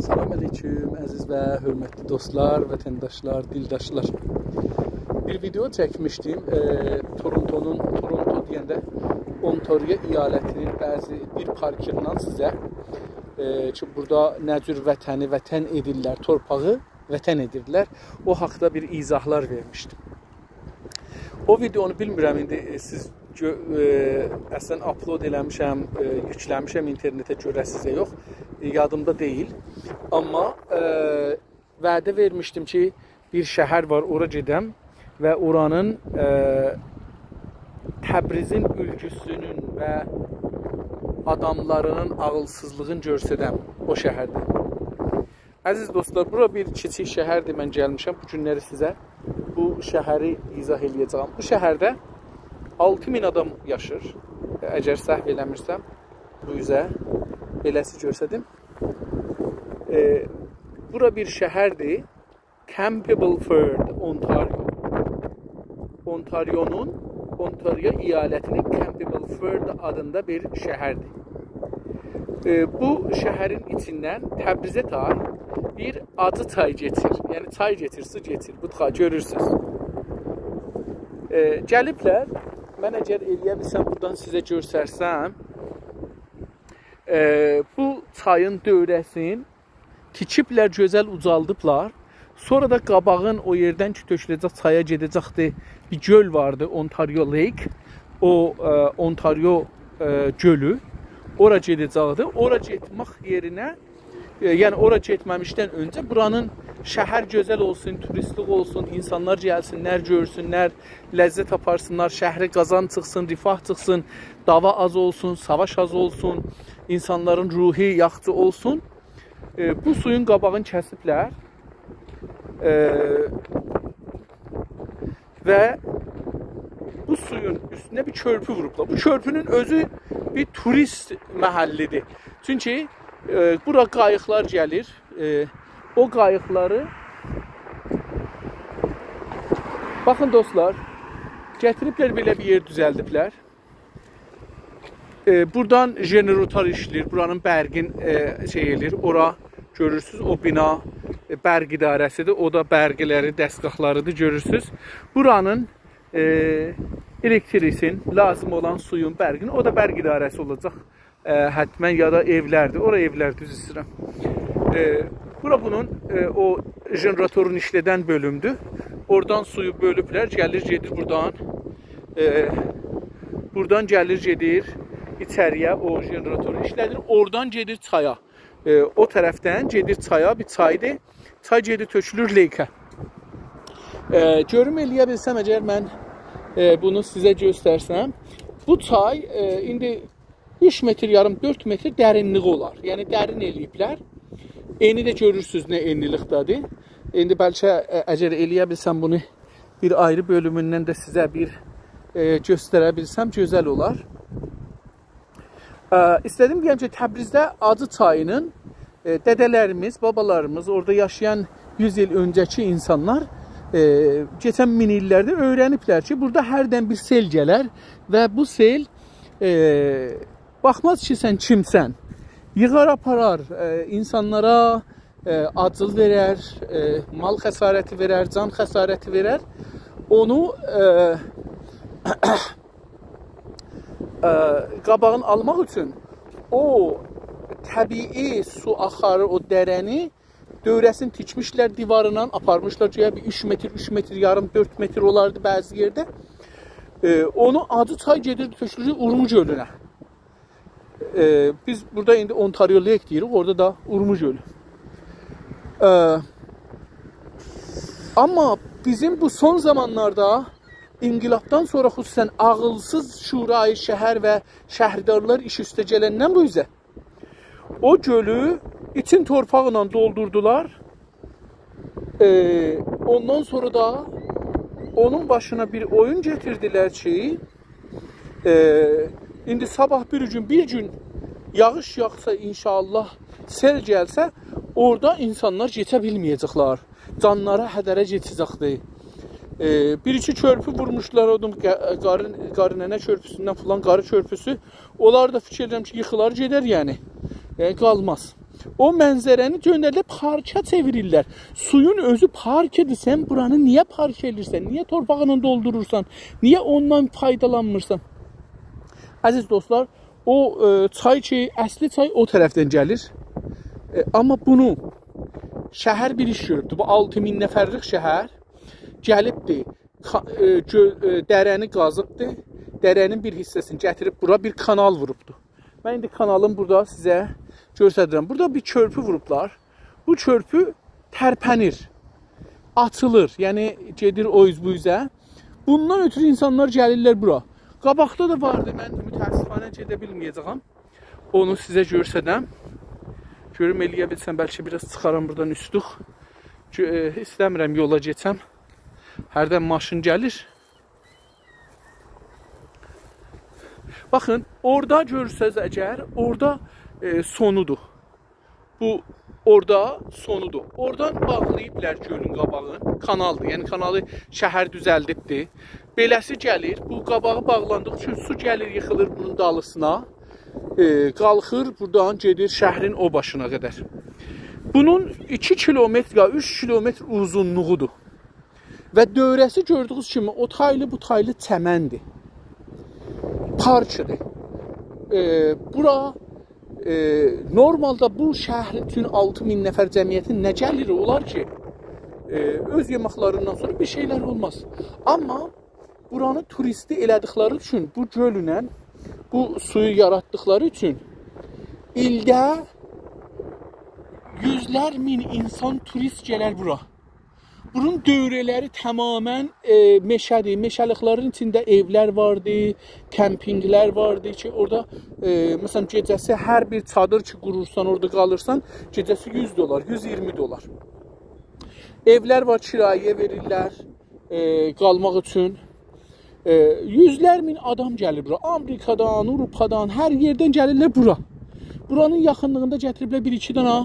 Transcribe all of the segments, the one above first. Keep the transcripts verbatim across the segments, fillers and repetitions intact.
سلام علیکم، عزیز و حؤرمتلی دوستلار، وطنداشلار، دیلداشلار. بیر ویدئو چکمیشدیم. ائ، تورونتونون، تورونتو دئینده اونتاریو ایالتینین بعضی بیر پارکیندان سیزه، ائ، کی، بورادا نه جور وطنی وطن ائدیرلر، تورپاغی وطن ائدیرلر. او حاقدا بیر ایضاحلار وئرمیشدیم. او ویدئونو بیلمیرم ایندی، ائ، سیز گؤ-، ائ، اصلاً آپلود ائله‌میشم، ائ، یوکله‌میشم اینترنته، گؤره‌سیز یا یوخ، ائ، یادیمدا دئییل. آمما، ائ، وعده وئرمیشدیم کی، بیر شهر وار، اورا گئدم و اورانین، ائ، تبریزین اولگوسونون و آداملارینین عاغیلسیزلیغینی گؤرسدم او شهرده. عزیز دوستلار، بورا بیر کیچیک شهردیر، من گلمیشم بو گونلری سیزه بو شهری ایضاح ائله‌یه‌جه‌یم. بو شهرده آلتی مین آدام یاشیر، اگر سهو ائله‌میرسم، بو اوزه بئله‌سی گؤرسدیم. ائ، بورا بیر شهردیر، Campbellford، اونتاریو. اونتاریونون، اونتاریو ایالتینین Campbellford آدیندا بیر شهردیر. ائ، بو شهرین ایچیندن تبریزه تای بیر آجی چای کئچیر. یعنی چای کئچیر، سو کئچیر. بو تخا گؤرورسونوز. ائ، گلیبلر. من اگر ائله‌یه بیلسم، بورادان سیزه گؤسترسم. ائ، بو چایین دؤوره‌سین تیکیبلر، گؤزل اوجالدیبلار. سونرا دا قاباغین او یئردن کی، تؤکوله‌جک چایا گئده‌جکدی. بیر گؤل واردی، اونتاریو لیک. او، ائ، اونتاریو، ائ، گؤلو. اورا گئده‌جکدی. اورا گئتمک یئرینه، ائ، یعنی اورا گئتمه‌میشدن اؤنجه بورانین شهر گؤزل اولسون، توریستلیک اولسون، اینسانلار گلسینلر، گؤرسونلر، لذت آپارسینلار، شهره قازانج چیخسین، رفاه چیخسین، دعوا آز اولسون، ساواش آز اولسون، اینسانلارین روحو یاخشی اولسون. ائ، بو سویون قاباغینی کسیبلر. ائ، و بو سویون اوستونه بیر کؤرپو ووروبلار. بو کؤرپونون اؤزو بیر توریست محلی‌دیر. چونکی، ائ، بورا قاییقلار گلیر. ائ، او قاییقلاری، باخین دوستلار، گتیریبلر بئله بیر یئر دوزلدیبلر. ائ، بورادان ژنراتور ایشله‌ییر، بورانین برقین، ائ، شئی ائله‌ییر. اورا گؤرورسونوز، او بینا، ائ، برق اداره‌سی‌دیر. او دا برقلری، دستگاهلاری‌دیر، گؤرورسونوز. بورانین، ائ، الکتریسین، لازیم اولان سویون، برقین، او دا برق اداره‌سی اولاجاق. ائ، حتماً یا دا ائولردیر. اورا ائولر، دوز ایسته‌ییرم. ائ، بورا بونون، ائ، او ژنراتورون ایشله‌دن بؤلومدور. اورادان سویو بؤلوبلر، گلیر، گئدیر بورادان. ائ، بورادان گلیر، گئدیر ایچری‌یه، او ژنراتورو ایشله‌دیر. اورادان گئدیر چایا. ائ، او طرفدن گئدیر چایا، بیر چایدیر. چای گئدیر، تؤکولور لیکه. ائ، گؤروم ائله‌یه بیلسم، اگر من، ائ، بونو سیزه گؤسترسم. بو چای، ائ، ایندی اوچ متر یاریم، دؤرد متر درینلیگی اولار. یعنی درین ائله‌ییبلر. انی ده گؤرورسونوز نه انلیلیکده‌دیر. ایندی بلکه، ائ، اگر ائله‌یه بیلسم بونو بیر آیری بؤلوموندن ده سیزه بیر، ائ، گؤستره بیلسم گؤزل اولار. ائ، ایسته‌دیم دئیم کی، تبریزده آجی چایینین، ائ، دده‌لریمیز، بابالاریمیز، اورادا یاشایان یوز ایل اؤنجه‌کی اینسانلار، ائ، کئچن مین ایللرده اؤیرنیبلر کی، بورادا هردن بیر سئل گلر و بو سئل، ائ، باخماز کی، سن کیمسن. ییغار آپارار، ائ، اینسانلارا، ائ، آجیل وئرر، ائ، مال خسارتی وئرر، جان خسارتی وئرر. اونو، ائ، ائ، قاباغینی آلماق اوچون او طبیعی سو آخاری، او دره‌نی دؤوره‌سینی تیکمیشلر دیواریندان، آپارمیشلار کی، بیر اوچ متر، اوچ متر یاریم، دؤرد متر اولاردی بعضی یئرده. ائ، اونو آجی چای گئدیردی، تؤکولوردو اورمو گؤلونه. ائ، بیز بورادا ایندی اونتاریو لیک دئییریک، اورادا دا اورمو گؤلو. ائ، آمما بیزیم بو سون زامانلاردا انقلابدان سونرا خصوصاً عاغیلسیز شورای شهر و شهردارلار ایش اوسته گلندن بو اوزه او گؤلو ایچین تورپاقلا دولدوردولار. ائ، اوندان سونرا دا اونون باشینا بیر اویون گتیردیلر کی، ائ، ایندی صاباح بیر گون، بیر گون یاغیش یاغسا، ان‌شاءالله سئل گلسه، اورادا اینسانلار کئچه بیلمه‌یه‌جکلر. جانلاری هدره کئچه‌جکدیر. ائ، بیر-ایکی کؤرپو وورموشلار، اودون قا-، قاری، قاری ننه کؤرپوسوندن فلان، قاری کؤرپوسو. اونلار دا فیکیر ائدیرم کی، ییخیلار گئدر، یعنی. یعنی، قالماز. او منظره‌نی دؤندریب پارکا چئویریرلر. سویون اؤزو پارکیدیر. سن بورانی نییه پارک ائدیرسن؟ نییه تورپاغینان دولدورورسان؟ نییه اوندان فایدالانمیرسان؟ عزیز دوستلار، او، ائ، چای کی، اصلی چای او طرفدن گلیر. ائ، آمما بونو شهر بیر ایش گؤروبدور. بو آلتی مین نفرلیک شهر گلیبدیر. کا-، ائ، گؤ-، ائ، دره‌نی قازیبدی. دره‌نین بیر حیصه‌سینی گتیریب بورا بیر کانال ووروبدو. من ایندی کانالین بورادا سیزه گؤستریرم. بورادا بیر کؤرپو ووروبلار. بو کؤرپو ترپنیر، آچیلیر، یعنی گئدیر او اوز بو اوزه. بوندان اؤترو اینسانلار گلیرلر بورا. قاباقدا دا واردی، من متأسفانه گئده بیلمه‌یه‌جه‌یم. اونو سیزه گؤسترم. گؤروم ائلیه بیلسم، بلکه بیر آز چیخارام بورادان اوستوخ. گؤ-، ائ، ایسته‌میرم یولا کئچم. هردن ماشین گلیر. باخین، اورادا گؤرسز اگر، اورادا، ائ، سونودور. بو اورادا سونودور. اورادان باغلاییبلار گؤلون قاباغین. کانالدیر. یعنی کانالی شهر دوزلدیبدیر. بئله‌سی گلیر. بو قاباغی باغلاندیغی اوچون سو گلیر، ییخیلیر بونون دالیسینا. ائ، قالخیر، بورادان گئدیر شهرین او باشینا قدر. بونون ایکی کیلومتر یا اوچ کیلومتر اوزونلوغودور. و دؤوره‌سی گؤردویونوز کیمی او تایلی، بو تایلی چمندیر. پارکیدیر. ائ، بورا، ائ، نورمالدا بو شهر اوچون آلتی مین نفر جمعیتین نه گلیری اولار کی، ائ، اؤز یئمکلریندن سونرا بیر شئیلر اولماز. آمما بورانی توریستی ائله‌دیکلری اوچون، بو گؤلونن بو سویو یاراتدیقلاری اوچون ایلده یوزلر مین اینسان توریست گلر بورا. بونون دؤوره‌لری تمامیله، ائ، مئشه‌دیر. مئشه‌لیکلرین ایچینده ائولر واردی، کمپینگلر واردی کی، اورادا، ائ، مثلا، گئجه‌سی هر بیر چادیر کی قورورسان، اورادا قالیرسان، گئجه‌سی یوز دلار، یوز ایگیرمی دلار. ائولر وار، کرایه وئریرلر، ائ، قالماق اوچون. ائ، یوزلر مین آدام گلیر بورا. آمریکادان، آوروپادان، هر یئردن گلیرلر بورا. بورانین یاخینلیغیندا گتیریبلر بیر ایکی دنه،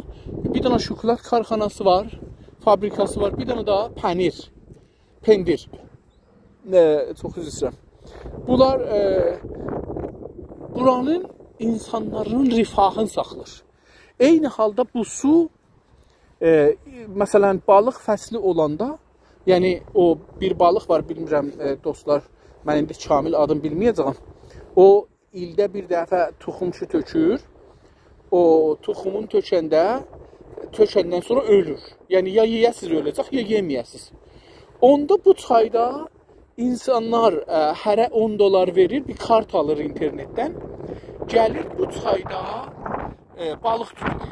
بیر دنه شوکولات کارخاناسی وار، فابریکاسی وار، بیر دنه ده پنیر، پندیر. ائ، چوخ عذر ایسته‌ییرم. بونلار، ائ، بورانین اینسانلارینین رفاهینی ساخلیر. عینی حالدا بو سو ائ، مثلا، بالیق فصلی اولاندا، یعنی او بیر بالیق وار، بیلمیرم، ائ، دوستلار، من ایندی کامل آدینی بیلمه‌یه‌جه‌یم. او ایلده بیر دفعه توخوم کی تؤکور. او توخومون تؤکنده، تؤکندن سونرا اؤلور. یعنی یا یئیه‌سیز اؤله‌جک، یا یئمه‌یه‌سیز. اوندا بو چایدا اینسانلار، ائ، هره اون دلار وئریر، بیر کارت آلیر اینترنتدن. گلیر بو چایدا، ائ، بالیق توتور.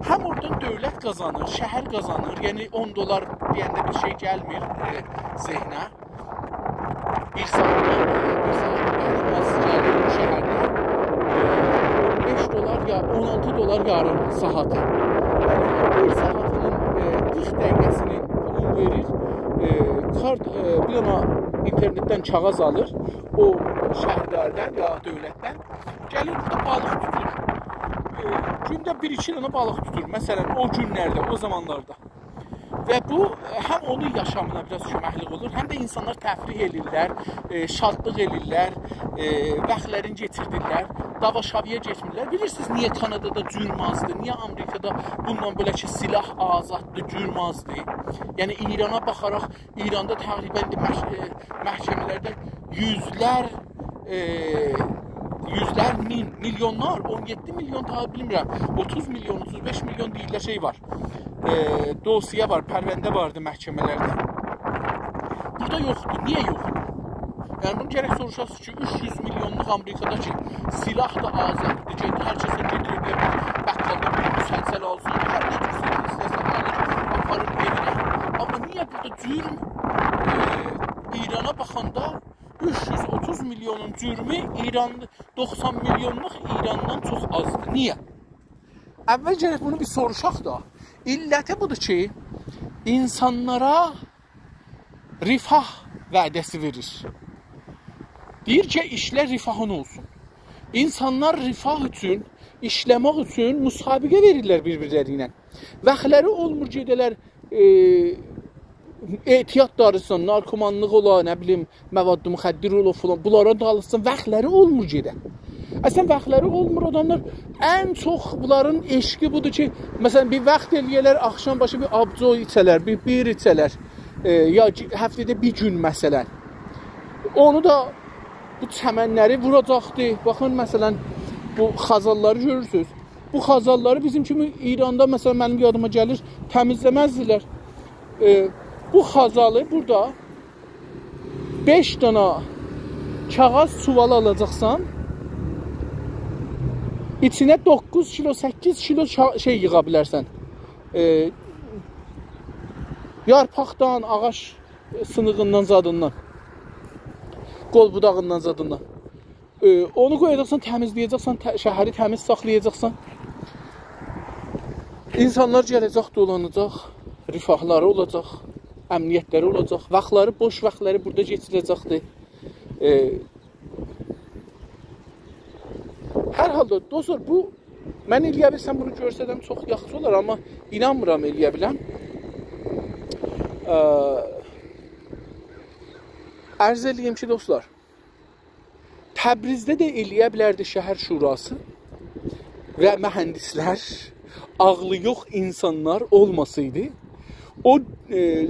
هم اورادان دؤولت قازانیر، شهر قازانیر. یعنی اون دلار دئینده بیر شئی گلمیر، ائ، ذهنه. بیر ساعاتدا، بیر ساعاتدا بیر باس گلیر بو شهرده، ائ، اون بئش دلار یا اون آلتی دلار یاریم ساعاتی. یعنی، بیر ساعاتینین، ائ، قیرخ دقیقه‌سینین پولون وئریر، ائ، کارت، ائ، بیر دنه اینترنتدن کاغیذ آلیر، او شهرداریدان یا دؤولتدن. گلیر بورادا بالیق توتور. ائ، گونده بیر ایکی دنه بالیق توتور. مثلا، او گونلرده، او زامانلاردا. و بو، ائ، هم اونون یاشامینا بیر آز کؤمکلیک اولور، هم ده اینسانلار تفریح ائله‌ییرلر، ائ، شادلیق ائله‌ییرلر، ائ، واختلارینی کئچیردیرلر، دعوا-شاوایا گئتمیرلر. بیلیرسینیز، نییه کانادادا جرم آزدیر، نییه آمریکادا بوندان بئله کی، سلاح آزاددیر، جرم آزدیر؟ یعنی، ایرانا باخاراق، ایراندا تقریبا ایندی مح-، ائ، محکمه‌لرده یوزلر، ائ، یوزلر مین، میلیونلار، اون یئددی میلیون، داها بیلمیرم، اوتوز میلیون، اوتوز بئش میلیون دئییرلر شئی وار. ائ، دوسیه وار، پرونده واردی محکمه‌لرده. بورادا یوخدور. نییه یوخدور؟ یعنی، بونو گرک سوروشاسینیز کی، اوچ یوز میلیونلوق آمریکادا کی، سلاح دا آزاددیر، گئدیر، هر کسه گئدیر، بیر بقالدان بیر مسلسل آلسین، هر نه جور سلاح ایسته‌سه آلیر، آپاریر ائوینه. آمما نییه بورادا جرم، ائ، ایرانا باخاندا اوچ یوز اوتوز میلیونون جرمو ایران، دوخسان میلیونلوق ایراندان چوخ آزدیر. نییه؟ اول گرک بونو بیر سوروشاق دا. علتی بودور کی، اینسانلارا رفاه وعده‌سی وئریر. دئییر کی، ایشله رفاهین اولسون. اینسانلار رفاه اوچون، ایشله‌مک اوچون مسابقه وئریرلر بیر-بیرلری ایله. واختلاری اولمور گئده‌لر، ائ، اعتیاد دالیسیجا، نارکومانلیق اولا، نه بیلیم، مواد مخدر اولا فلان، بونلارا دالیسیجا واختلاری اولمور گئده. اصلاً واختلاری اولمور، آداملار ان چوخ بونلارین عشقی بودور کی، مثلاً، بیر واخت ائله‌یه‌لر، آخشام باشی بیر آبجو ایچه‌لر، بیر بیر ایچه‌لر، ائ، یا کی، هفته‌ده بیر گون، مثلاً. اونو دا بو چمنلری ووراجاقدی. باخین، مثلاً، بو خزانلاری گؤرورسونوز. بو خزانلاری بیزیم کیمی ایراندا، مثلاً، منیم یادیما گلیر، تمیزله‌مزدیلر. ائ، بو خزانی بورادا بئش دانا کاغیذ چووال آلاجاقسان، ایچینه دوققوز کیلو، سککیز کیلو شا-، شئی ییغا بیلرسن. ائ، یارپاقدان، آغاج سینیغیندان، زادیندان، قول بوداغیندان، زادیندان. ائ، اونو قویاجاقسان، تمیزله‌یه‌جکسن، ته-، شهری تمیز ساخلایاجاقسان. اینسانلار گله‌جک، دولاناجاق، رفاهلاری اولاجاق، امنیتلری اولاجاق، واختلاری، بوش واختلاری بورادا کئچیره‌جکدیر. ائ، هر حالدا، دوستلار، بو، من ائله‌یه بیلسم بونو گؤرسدم، چوخ یاخشی اولار، آمما اینانمیرام ائله‌یه بیلم. ائ، عرض ائله‌ییم کی، دوستلار، تبریزده ده ائله‌یه بیلردی شهر شوراسی و مهندسلر، عاغلی یوخ اینسانلار اولماسایدی، او، ائ،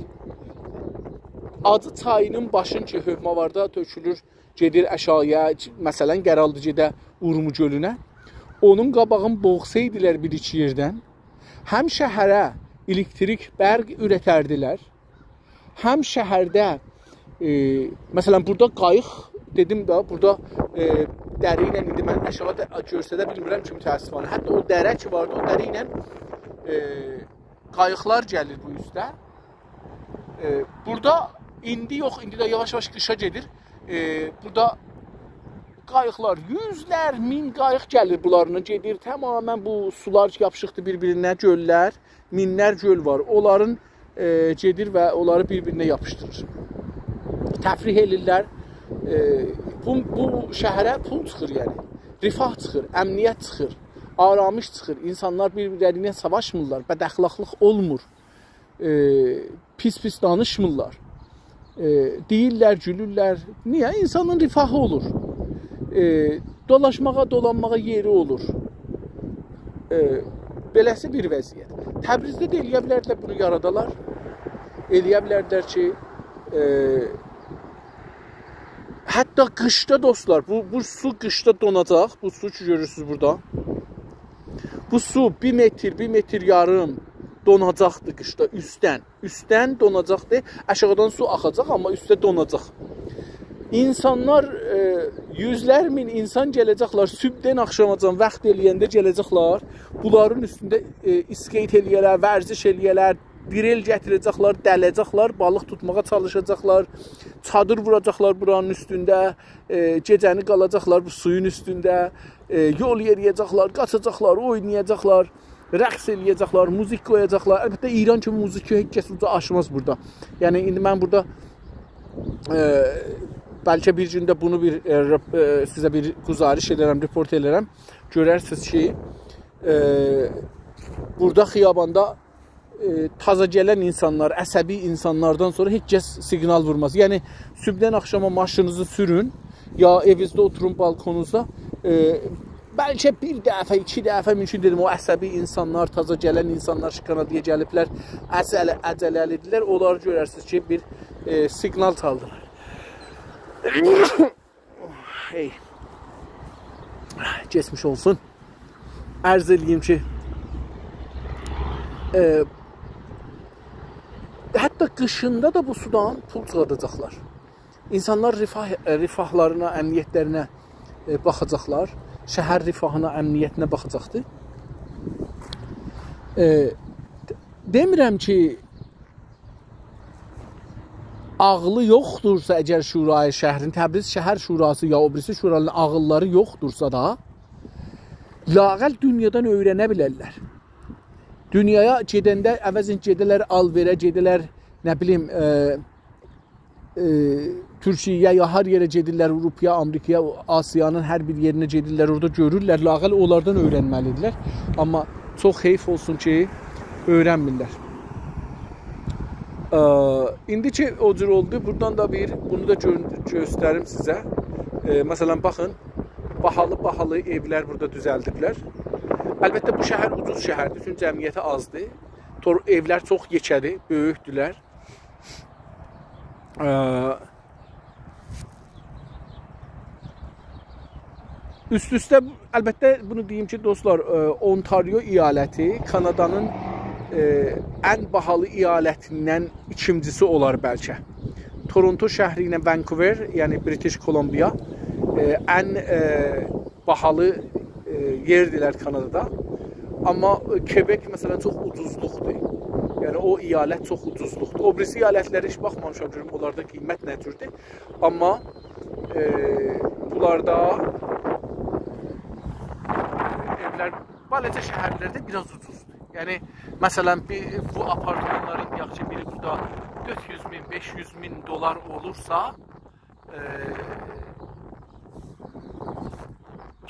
آجی چایی‌نین باشین کی، حؤکم‌آواردا تؤکولور، گئدیر آشاغییا، مثلاً، قراردی گئده اورمو گؤلونه، اونون قاباغین بوغسایدیلار بیر-ایکی یئردن، هم شهره الکتریک، برق اوره‌تردیلر، هم شهرده، ائ، مثلاً، بورادا قاییق، دئدیم ده، بورادا، ائ، دره ایله، ایندی من آشاغیدا گؤرسده بیلمیرم کی، متأسفانه. حتی او دره کی واردی، او دره ایله، ائ، قاییقلار گلیر بو اوسته. ائ، بورادا ایندی یوخ، ایندی ده یاواش-یاواش قیشا گئدیر. ائ، بورادا قاییقلار، یوزلر مین قاییق گلیر بونلارینان، گئدیر. تماماً بو سولار یاپیشیقدیر بیر-بیرینه، گؤللر، مینلر گؤل وار. اونلارین، ائ، گئدیر و اونلاری بیر-بیرینه یاپیشدیریر. تفریح ائلیرلر. ائ، بو، بو شهره پول چیخیر، یعنی. رفاه چیخیر، امنیت چیخیر، آرامش چیخیر. اینسانلار بیر-بیرلری ایله ساواشمیرلار، بداخلاقلیق اولمور. ائ، پیس-پیس دانیشمیرلار. ائ، دئییرلر، گولورلر. نییه؟ اینسانین رفاهی اولور. ائ، دولاشماغا، دولانماغا یئری اولور. ائ، بئله‌سی بیر وضعیت. تبریزده ده ائله‌یه بیلردیلر بونو یارادالار. ائله‌یه بیلردیلر کی، ائ، حتی قیشدا، دوستلار، بو، بو سو قیشدا دوناجاق. بو سو کی گؤرورسونوز بورادا. بو سو بیر متر، بیر متر یاریم دوناجاقدی قیشدا اوستدن. اوستدن دوناجاقدی. آشاغیدان سو آخاجاق، آمما اوسته دوناجاق. اینسانلار، ائ، یوزلر مین اینسان گله‌جکلر، صبحدن آخشاماجان واخت ائله‌ینده گله‌جکلر. بونلارین اوستونده، ائ، اسکیت ائله‌یه‌لر، ورزش ائله‌یه‌لر، دریل گتیره‌جکلر، دله‌جکلر، بالیق توتماغا چالیشاجاقلار، چادیر ووراجاقلار بورانین اوستونده، ائ، گئجه‌نی قالاجاقلار بو سویون اوستونده، ائ، یول یئریه‌جکلر، قاچاجاقلار، اوینایاجاقلار، رقص ائله‌یه‌جکلر، موزیک قویاجاقلار. البته، ایران کیمی موزیکی هئچ کس اوجا آچماز بورادا. یعنی، ایندی من بورادا، ائ، بلکه بیر گون ده بونو بیر، ائ، رپ-، ائ، سیزه بیر گزارش ائدرم، رپورت ائدرم. گؤررسینیز کی، ائ، بورادا خیاباندا ائ، تازا گلن اینسانلار، عصبی اینسانلاردان سونرا هئچ کس سیگنال وورماز. یعنی، صبحدن آخشاما ماشینینیزی سورون، یا ائوینیزده اوتورون بالکونونوزدا، ائ، بلکه بیر دفعه، ایکی دفعه مومکون دئدیم، او عصبی اینسانلار، تازا گلن اینسانلار شکانادییا گلیبلر، عجله، عجله‌لی‌دیرلر، اونلاری گؤررسینیز کی، بیر، ائ، سیگنال چالدیلار. هئی. کئچمیش اولسون. عرض ائله‌ییم کی، ائ، حتی قیشیندا دا بو سودان پول چیخارداجاقلار. اینسانلار رفاه، ائ، رفاهلارینا، امنیتلرینه، ائ، باخاجاقلار. شهر رفاهینا، امنیتینه باخاجاقدیر. ائ، دئمیرم کی، عاغلی یوخدورسا اگر شورای شهرین، تبریز شهر شوراسی یا او بیریسی شورالارین عاغیللاری یوخدورسا دا، لااقل دونیادان اؤیرنه بیلرلر. دونیایا گئدنده عوضین گئده‌لر آلوئره، گئده‌لر، نه بیلیم، ائ، ائ، تورکیه‌یه یا هر یئره گئدیرلر، آوروپایا، آمریکایا، آسیانین هر بیر یئرینه گئدیرلر، اورادا گؤرورلر، لااقل اونلاردان اؤیرنمه‌لی‌دیرلر. آمما چوخ حیف اولسون کی، اؤیرنمیرلر. ائ، ایندی کی او جور اولدو، بورادان دا بیر، بونو دا گؤ-، گؤستریم سیزه. ائ، مثلا، باخین، باهالی-باهالی ائولر بورادا دوزلدیبلر. البته، بو شهر اوجوز شهردیر، چونکی جمعیتی آزدیر. تور-، ائولر چوخ یئکه‌دیر، بؤیوکدولر. اه، اوست-اوسته، البته، بونو دئییم کی، دوستلار، اه، اونتاریو ایالتی کانادانین، اه، ان باهالی ایالتیندن ایکینجیسی اولار بلکه. تورونتو شهری ایله ونکوور، یعنی بریتیش کلمبیا، اه، ان، اه، باهالی، اه، یئردیلر کانادادا. آمما، اه، کبک، مثلا، چوخ اوجوزلوقدور. یعنی، او ایالت چوخ اوجوزلوقدور. او بیریسی ایالتلره هئچ باخمامیشام، گؤروم اونلاردا قیمت نه جوردور. آمما، اه، بونلاردا، اه، ائولر، بالاجا شهرلرده بیر آز اوجوزدور. یعنی، مثلا، بیر، بو آپارتمانلارین، دئیک کی، بیری بورادا دؤرد یوز مین، بئش یوز مین دلار اولورسا، ائ،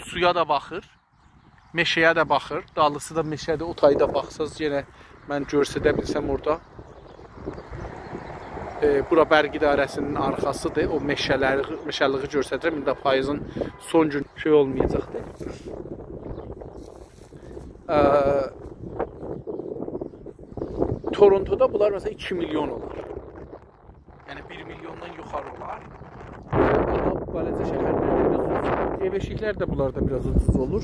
سویا دا باخیر، مئشه‌یه ده باخیر. دالیسی دا مئشه‌دیر، او تایدا باخساز، یئنه من گؤستره بیلسم اورادا. ائ، بورا برق اداره‌سینین آرخاسیدیر، او مئشه‌لری، مئشه‌لیگی گؤستره‌جم. ایندی پاییزین سون گون شئی اولمایاجاقدیر. ائ، تورونتودا بونلار، مثلا، ایکی میلیون اولور. یعنی بیر میلیوندان یوخاری اولار. آمما بالاجا شهرلرده بیر آز اوجوز. ائو ائشیکلر ده بونلاردا بیر آز اوجوز اولور.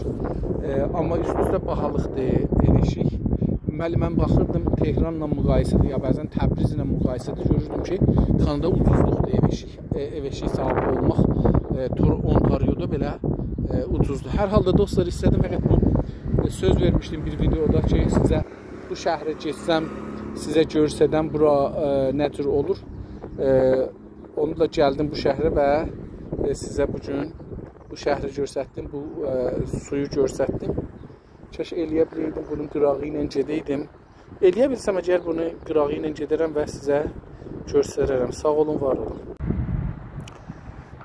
ائ، آمما اوست-اوسته باهالیقدیر ائو ائشیک. دئمه‌لی، من باخیردیم تهرانلا مقایسه‌ده، یا بعضا تبریزله مقایسه‌ده گؤروردوم کی، کانادا اوجوزلوقدور ائو ائشیک. ائ، ائو ائشیک صاحیبی اولماق، ائ، تور-، اونتاریودا بئله، ائ، اوجوزدور. هر حالدا دوستلار، ایسته‌دیم فقط بو، ائ، سؤز وئرمیشدیم بیر ویدئودا کی، سیزه بو شهره گئتسم، سیزه گؤسترم بورا، ائ، نه جور اولور. ائ، اونو دا گلدیم بو شهره و، ائ، سیزه بو گون بو شهری گؤستردیم، بو، ائ، سویو گؤستردیم. کاش ائلیه بیلئیدیم، بونون قیراغی ایله گئدئیدیم. ائلیه بیلسم، اگر بونو قیراغی ایله گئده‌رم و سیزه گؤستره‌رم. ساغ اولون، وار اولون.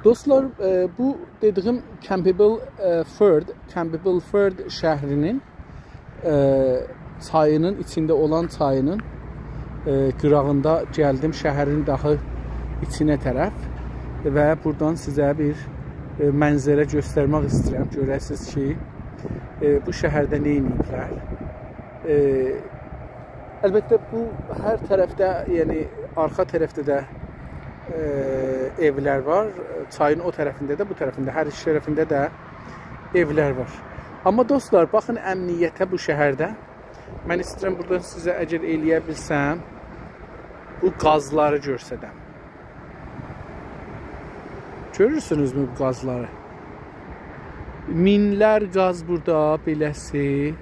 دوستلار، ائ، بو دئدیگیم Campbell، ائ، Ford، Campbell Ford شهری‌نین، ائ، چایی‌نین، ایچینده اولان چایی‌نین، ائ، قیراغیندا گلدیم شهرین داها ایچینه طرف و بورادان سیزه بیر، ائ، منظره گؤسترمک ایسته‌ییرم. گؤره‌سینیز کی، ائ، بو شهرده نه ائدیبلر. ائ، البته، بو هر طرفده، یعنی آرخا طرفده ده، ائ، ائولر وار. چایین او طرفینده ده، بو طرفینده، هر ایکی طرفینده ده ائولر وار. آمما دوستلار، باخین امنیته بو شهرده. من ایسته‌ییرم بورادان سیزه، اگر ائلیه بیلسم، بو گازلاری گؤسترم. گؤرورسونوزمو بو گازلاری؟ مینلر گاز بورادا بئله‌سی.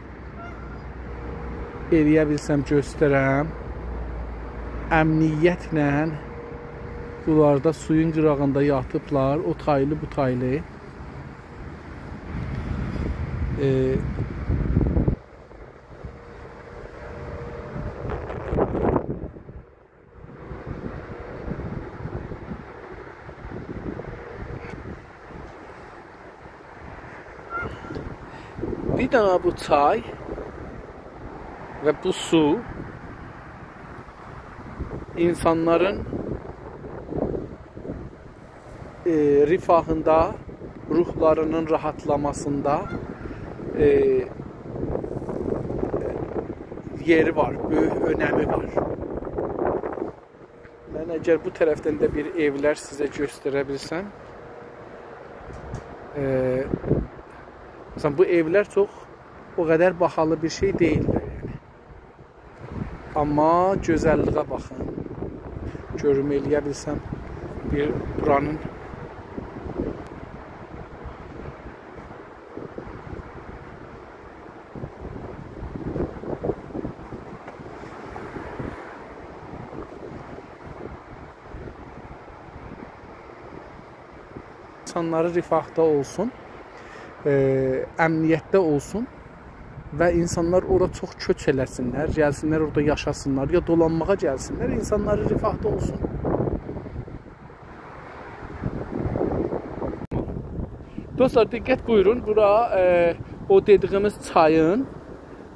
ائلیه بیلسم گؤسترم. امنیتله بونلار دا سویون قیراغیندا یاتیبلار. او تایلی، بو تایلی. ائ، بیر دنه بو چای و بو سو اینسانلارین، ائ، رفاهیندا، روحلارینین راحاتلاماسیندا، ائ، یئری وار، بؤیوک اؤنمی وار. من اگر بو طرفدن ده بیر ائولر سیزه گؤستره بیلسم، ائ، مثلا، بو ائولر چوخ او قدر باهالی بیر شئی دئییللر، یعنی. آمما گؤزللیگه باخین. گؤروم ائلیه بیلسم بیر بورانین اینسانلاری رفاهدا اولسون، ائ، امنیتده اولسون و اینسانلار اورا چوخ کؤچ ائله‌سینلر، گلسینلر اورادا یاشاسینلار، یا دولانماغا گلسینلر، اینسانلاری رفاهدا اولسون. دوستلار، دقت بویورون، بورا، ائ، او دئدیگیمیز چایین،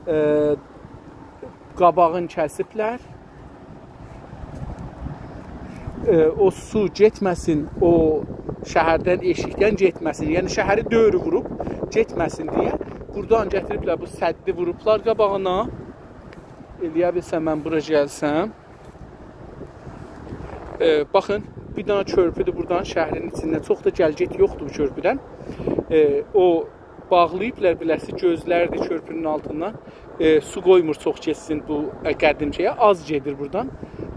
ائ، قاباغینی کسیبلر. ائ، او سو گئتمه‌سین او شهردن، ائشیکدن گئتمه‌سین. یعنی شهری دؤور ووروب گئتمه‌سین دئیه بورادان گتیریبلر، بو سدی ووروبلار قاباغینا. ائلیه بیلسم من بورا گلسم. ائ، باخین، بیر دنه کؤرپودور بورادان شهرین ایچینده. چوخ دا گل-گئت یوخدور بو کؤرپودن. ائ، او باغلاییبلار بیله‌سی گؤزلردیر کؤرپونون آلتیندان. ائ، سو قویمور چوخ گئتسین بو، ائ، قدیم شئیه. آز گئدیر بورادان.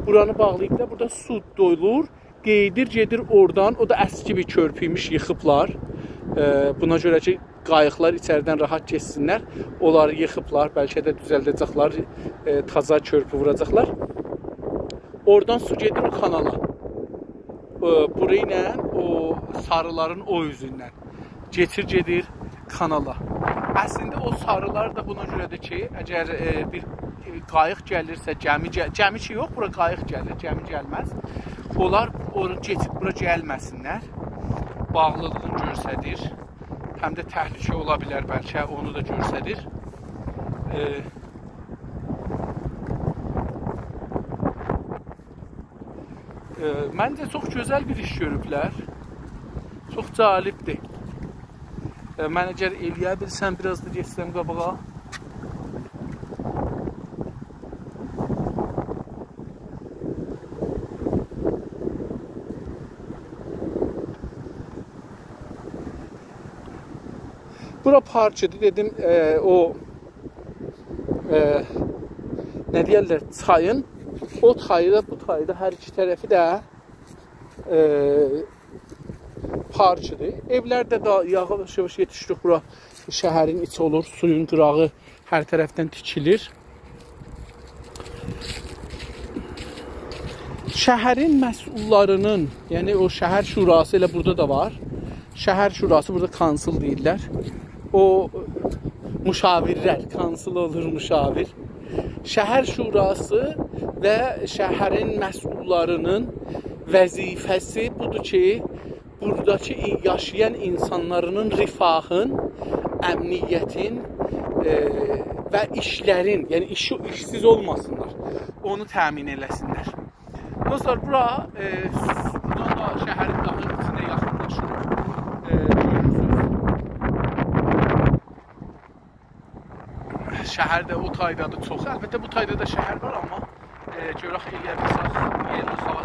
بورانی باغلاییبلار. بورادا سو دولور، قئییدیر، گئدیر اورادان. او دا اسکی بیر کؤرپویموش، ییخیبلار. ائ، بونا گؤره کی، قاییقلار ایچریدن راحت گئتسینلر. اونلاری ییخیبلار، بلکه ده دوزلده‌جکلر، ائ، تازا کؤرپو ووراجاقلار. اورادان سو گئدیر او کانالا. ائ، بورا ایله او ساریلارین او اوزوندن کئچیر، گئدیر کانالا. اصلینده او ساریلار دا بونا گؤره‌دیر کی، اگر، ائ، بیر، ائ، قاییق گلیرسه، گمی گل-، گمی کی یوخ، بورا قاییق گلیر، گمی گلمز. اونلار اورا کئچیب بورا گلمه‌سینلر. باغلیلیغینی گؤستریر. هم ده تهلکه اولا بیلر بلکه، اونو دا گؤستریر. ائ، ائ، منجه چوخ گؤزل بیر ایش گؤروبلر. چوخ جالبدیر. ائ، من اگر ائلیه بیلسم، بیر آز دا گئتسم قاباغا. بورا پارک ایدی، دئدیم، ائ، او، ائ، نه دئیرلر، چایین او تایی دا، بو تایی دا، هر ایکی طرفی ده، ائ، پارک ایدی. ائولر ده دا یاواش-یاواش یئتیشدیک بورا. شهرین ایچی اولور، سویون قیراغی هر طرفدن تیکیلیر. شهرین مسئوللاری‌نین، یعنی او شهر شوراسی ائله بورادا دا وار. شهر شوراسی، بورادا کانسیل دئییرلر. او مشاورلر، کانسیل اولور مشاور. شهر شوراسی و شهرین مسئوللاری‌نین وظیفه‌سی بودور کی، بوراداکی ای-، یاشایان اینسانلاری‌نین رفاهین، امنیتین، ائ، و ایشلرین، یعنی ایشی، ایشسیز اولماسینلار، اونو تأمین ائله‌سینلر. دوستلار، بورا، ائ، بورادان دا شهرین داها ایچینه یاخینلاشیریق. ائ، گؤرورسونوز. شهر ده او تایدادیر چوخ. البته، بو تایدا دا شهر وار، آمما، ائ، گؤرک ائلیه بیلسک، یئرلی هاوا